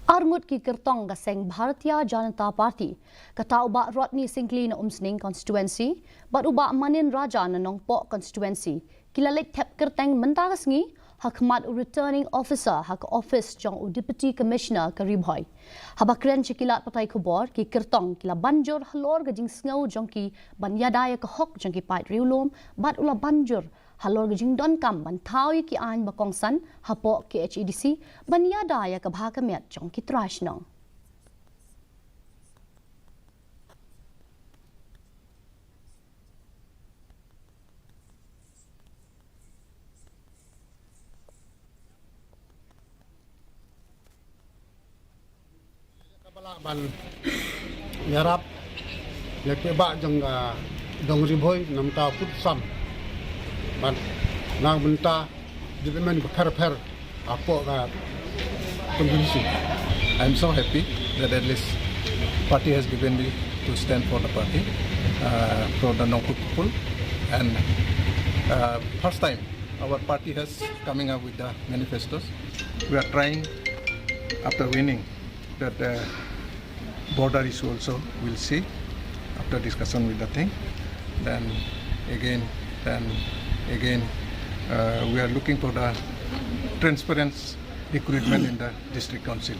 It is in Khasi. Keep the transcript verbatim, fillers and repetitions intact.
Arngut ki kyrtong ka seng Bharatiya Janata Party, kata u Bah Rodney Syngkli na Umsning constituency bad u Bah Manin Raja na Nongpoh constituency, ki la leit thep kyrteng mynta ka sngi ha khmat u Returning Officer ha ka office jong u Deputy Commissioner ka Ri Bhoi. Haba kren sha ki lad pathai khubor, ki kyrtong ki la ban jur halor ka jingsngew jong ki ban ïada ïa ka hok jong ki paid riewlum bad u la ban jur halor ka jingdonkam ban thaw ïa ki aiñ ba kongsan hapoh K H A D C ban ïada ïa ka bha ka miat jong ki trai shnong. Ka ba lah ban ïarap ïa ki bah jong ka dong Ri Bhoi na bynta kut sam bad na bynta development bapher bapher hapoh ka constituency. I'm so happy that at least party has given me to stand for the party, uh, for the Nongpoh people, and uh, first time our party has coming up with the manifestos. We are trying after winning that uh, border issue also we'll see after discussion with the thing. Then again, then again, uh, we are looking for the transparent recruitment in the district council.